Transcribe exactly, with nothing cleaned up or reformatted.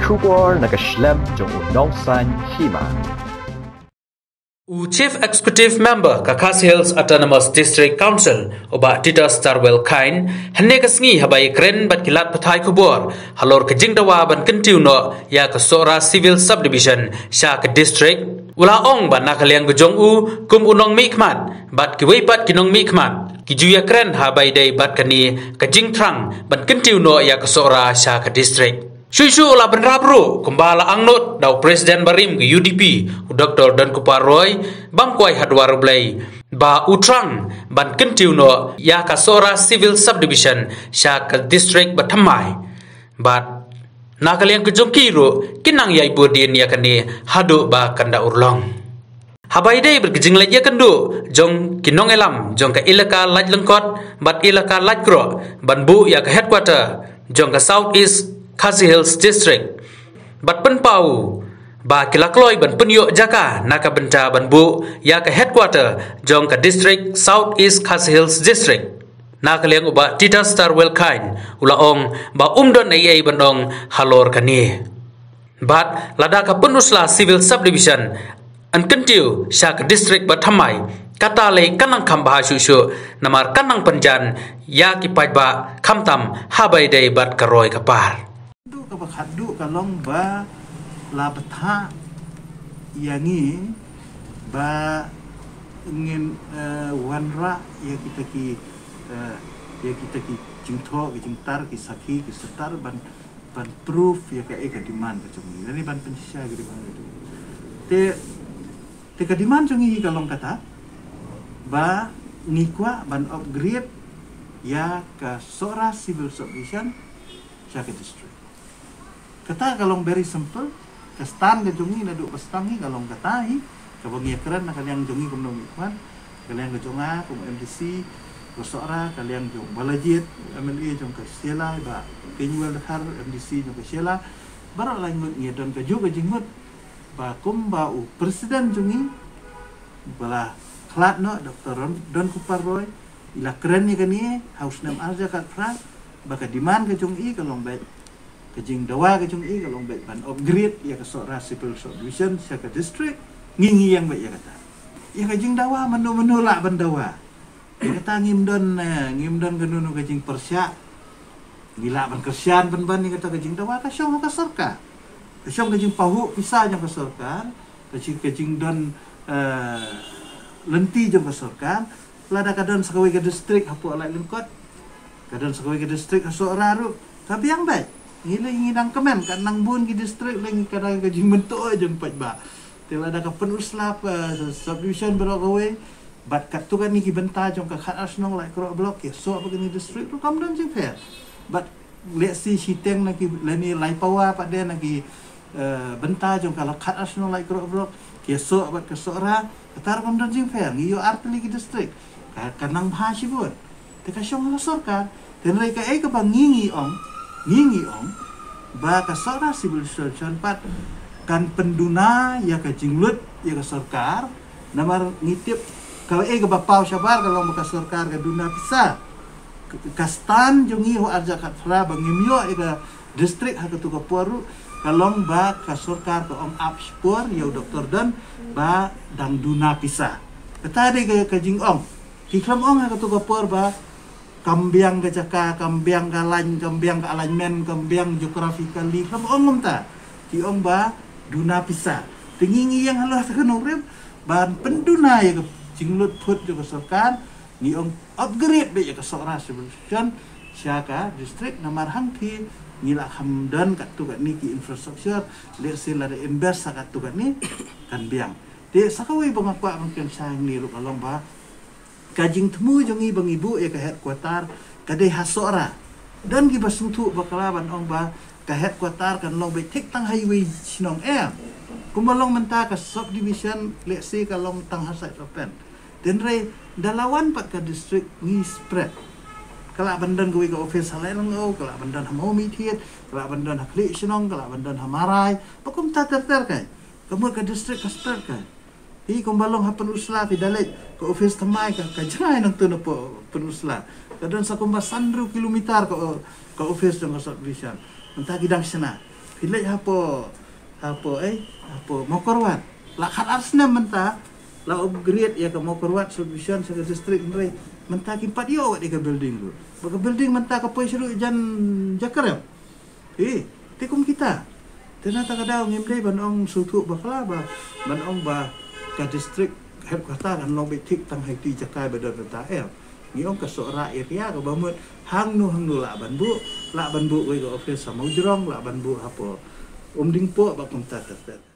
Khubor na ka shlem jong u nongsan hima. U Chief Executive Member ka Khasi Hills Autonomous District Council, u Bah Titus Tyrwel Chyne, hynne ka sngi haba ïakren bad ki lad pathai khubor halor ka jingdawa ban kyntiew noh ïa ka Sohra Civil Subdivision sha ka district, u la ong ba na ka liang ka jong u kum u nongmihkhmat bad kiwei pat ki nongmihkhmat ki ju ïakren haba ïadei bad kane ka jingthrang ban kyntiew noh ïa ka Sohra sha ka district. Shuh shuh u la bynrap ruh kumba la angnud da u President barim ka U D P, u Doctor Donkupar Roy, bam kwai ha dwar U Blei, ba u thrang ban kyntiew noh ïa ka Sohra Civil Subdivision sha ka district bathymmai. Bad na ka liang ka jong ki ruh ki nang ïai buddien ïa kane haduh ba kan da urlong. Haba ïadei bad ka jingleit ïakynduh jong ki nongïalam jong ka Elaka Laitlyngkot bad Elaka Laitkroh ban buh ïa ka headquarter jong ka South East Khasi Hills District, bad pynpaw ba ki la kloi ban pynïoh jaka na ka bynta ban buh ïa ka headquarter jong ka district, South East Khasi Hills District. Na ka liang u Bah Titus Tyrwel Chyne u la ong ba um don ei ei ban ong halor kane. Bad lada ka Pynursla Civil Subdivision yn kyntiew sha ka district bathymmai, kata lei kan nang kham bha shuh shuh, namar kan nang pynjan ïa ki paidbah khamtam haba ïadei bad ka roi ka par. Duh kaba khadduh ka long ba la bthah ïa ngi ba ngin, eh, wanrah ïa kita ki, eh, ïa kita ki jingthoh, ki jingtar, ki sakhi, ki star ban, ban proof ïa kaei ka demand ka jong ngi. Lane ban pynshisha ïa ka demand ka jong ngi. Te, te ka demand jong ngi ka long kata ba ngi kwah ban upgrade ïa ka Sohra Civil Subdivision sha ka district. Kata ka long very simple. Ka stand ka jong ngi naduh ba sdang ngi ka long kata hi. Kaba ngi ïakren na ka liang jong ngi kum u nongmihkhmat, ka liang ka jong nga kum u M D C ka Sohra, ka liang jong u Balajied, M L A jong ka Shella, Bah Tynwell Dkhar, M D C jong ka Shella. Baroh lai ngut ngi don kajuh ka jingmut ba kumba u president jong ngi ba la khlad noh, Doctor Don, Donkupar Roy, i la kren ïa kane ha u snem arhajar khatphra, ba ka demand ka jong i ka long beit, ka jingdawa ka jong i ka long beit ban upgrade ïa ka Sohra Civil Subdivision sha ka district. Ngi, ngi ïeng beit ïa kata. Ïa ka jingdawa mano mano lah ban dawa. Ïa kata ngim don, eh, ngim don kano kano ka jingpyrshah. Ngi lah ban kyrshan pynban ïa kata ka jingdawa, ka shong ha ka sorkar. Ka shong ka jingpahuh pisa jong ka sorkar, ka jing, ka jingdon, eh, lynti jong ka sorkar. Lada ka don sa kawei ka district hapoh Laitlyngkot, ka don sa kawei ka district ha Sohra ruh, ka biang beit. Ngi lei ngi dang kmen, ka nang bun ki district lei ngi ka dang ka jingmyntoi jong paidbah. Te lada ka Pynursla, eh, subdivision baroh kawei, bad katto katne ki bynta jong ka Khatar Shnong Laitkroh block, ki ïasoh bad kine district ruh kam don jingpher. Bad lehse shiteng na ki lane laipawa pat de na ki, eh, bynta jong ka Khatar Shnong Laitkroh block ki ïasoh bad ka Sohra, kata ruh kam don jingpher. Ngi ïoh artylli ki district, ka, ka nang bha shibun. Te ka shong ha ka sorkar. Te hynrei kaei kaba ngi ngi ong, ngi ngi ong ba ka Sohra Civil Subdivision pat kan pynduna ïa ka jinglut ïa ka sorkar. Namar ngi tip kaei kaba paw shabar ka long ba ka sorkar ka duna pisa. Ka, ka stand jong ngi ha u arhajar khatphra ba ngim ïoh ïa ka district ha katu ka por ruh ka long ba ka sorkar ka ong ap shipor ïa u Doctor Don ba dang duna pisa. Kata dei ka, ka jingong. Ki khlem ong ha katu ka por ba kam biang ka jaka, kam biang ka line, kam biang ka alignment, kam biang geographically, khlem ong kumta. Ki ong ba duna pisa. Te ngi ngi ïeng halor kata ka nongrim ban pynduna ïa ka jinglut phut jong ka sorkar, ngi ong upgrade beit ïa ka Sohra Civil Subdivision sha ka district, namar hangtei ngi la kham don katto katne ki infrastructure, lehse lada invest sa katto katne kan biang. Te sa kawei ba nga kwah ban kren shai hangne ruh ka long ba ka jingthmu jong ngi ba ngi buh ïa ka headquarter ka dei ha Sohra. Don kiba sngewthuh bakla ban ong ba ka headquarter kan long beit thik tang ha iwei i shnong, em. Kumba long mynta ka subdivision, lehse ka long tang ha Saitphew Pheng. Te hynrei da la wan pat ka district ngi spread. Ka lah ban don kawei ka office ha Laitlyngkot, ka lah ban don ha Mawmynthiat, ka lah ban don ha Khliehshnong, ka lah ban don ha Marai. Ba kumta ter ter kai. Ka mut ka district ka spread kai. Hi kumba long ha Pynursla, phi da leit ka office thymmai ka, ka jngai nangta na Pynursla. Ka don sa kumba san hynriew kilometer ka, ka office jong ka subdivision. Mynta ki dang shna. Ki leit hapoh, hapoh, eh, hapoh Mawkyrwat. La khat ar snem mynta, la upgrade ïa ka Mawkyrwat subdivision sha ka district, hynrei mynta kim pat ïoh wat ïa ka building ruh. Ba ka building mynta ka poi sha ruh jan jakrem. Eh, te kum kita. Te na kata ka daw ngim dei ban ong sngewthuh bakla ba, ban ong ba ka district headquarter kan long beit thik tang ha kito ki jaka ba don mynta, em. Ngi ong ka Sohra area kaba mut hangno hangno lah ban buh, lah ban buh wei ka office ha Mawjrong, lah ban buh hapoh Umdingpoh, bad kumta ter ter.